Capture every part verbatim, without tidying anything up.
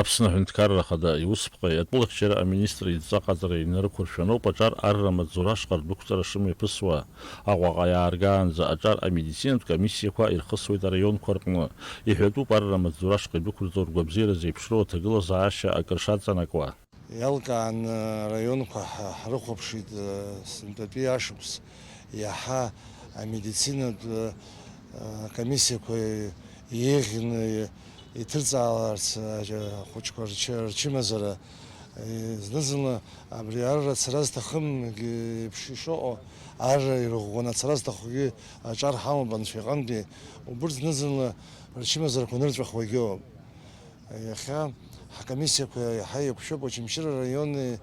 Аԥсны Аҳәынҭқарра Ахада иусԥҟареи атәылахьчара аминистри идҵа аҟаҵареи инарықәыршәаноуп аҿар арра амаҵзура ашҟа рдәықәҵара шымҩаԥысуа. Аҟәаҟа иааргаанӡа аҿар амедицинатә комиссиақәа ирхысуеит араионқәа рҟны. Иҳәатәуп арра амаҵзура ашҟа идәықәырҵо ргәабзиара зеиԥшроу аҭагылазаашьа акыр шаҵанакуа. Иалкааны араионқәа ҳа-, ҳрыхәаԥшит, э, сынтәатәи ашықәс иаҳа амедицинатә, э, комиссиақәа еиӷьны иҭырҵааларц, э, ахәыҷқәа рчы-, рчымазара, э, зны-зынла абри арра ацара зҭахымгьы еиԥш ишыҟоу, арра ирӷәӷәаны ацара зҭахугьы аҿар ҳамоуп Анцәа иҟынтәи, убырҭ зны-зынла рчымазарақәа нырҵәахуагьы ыҟоуп. Иахьа ҳкомиссиақәа иаҳа еиқәшәоуп Очамчыра араиони,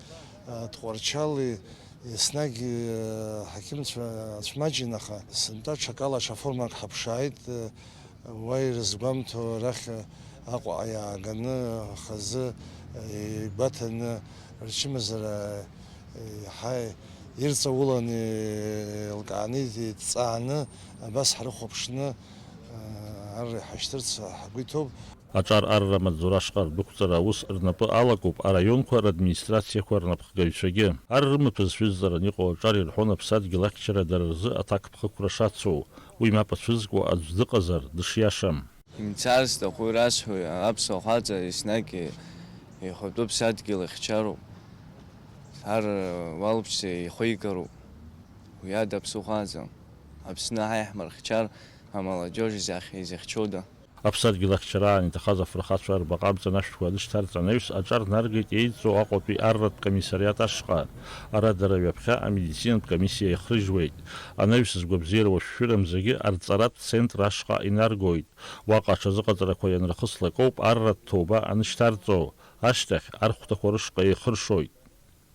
а, Тҟәарчали, еснагь, а, ҳақьымцәа ацәмаҷын, аха сынтәа ҽакала ҽа формак ҳаԥшааит, а, уа ирызгәамҭо арахь Аҟәаҟа иааганы хазы, а, игәаҭаны рчымазара, а, иаҳа ирҵауланы, еилкааны, идҵааны абас ҳрыхәаԥшны, а, арра иҳашьҭырц ҳгәы иҭоуп. Аҿар арра амаҵзура ашҟа рдәықәҵара аус рнапы алакуп араионқәа радминистрациақәа рнапхгаҩцәагьы. Ар рымаҭәа зшәызҵаран иҟоу аҿар ирҳәон аԥсадгьыл ахьчара дара рзы аҭакԥхықәра шацу. Уи мап ацәызкуа аӡә дыҟазар, дышиашам. Имцар зҭаху ирасҳәои, аԥсуа хаҵа еснагь ихатәы ԥсадгьыл ихьчароуп. Ар уалԥшьа ихигароуп. Уи ада аԥсуа хаҵа. Аԥсны ҳаиҳмырхьчар амалаџьож изахь-, изыхьчода? Аԥсадгьыл ахьчараан иҭахаз афырхацәа рбаҟа амҵанашәқәа анышьҭарҵ анаҩс, аҿар наргеит еидҵоу Аҟәатәи арратә комиссариат ашҟа. Ара дара ҩаԥхьа амедицинатә комиссиа иахрыжьуеит. Анаҩс згәабзиара уашәшәырамзагьы арҵаратә центр ашҟа инаргоит. Уаҟа аҽазыҟаҵарақәа ианрыхыслак ауп арратә ҭоуба анышьҭарҵо. Ашьҭахь архәҭақәа рышҟа еихыршоит.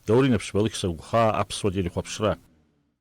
Даур Инаԥшьба, Алықьса Гәхаа, Аԥсуа телехәаԥшра.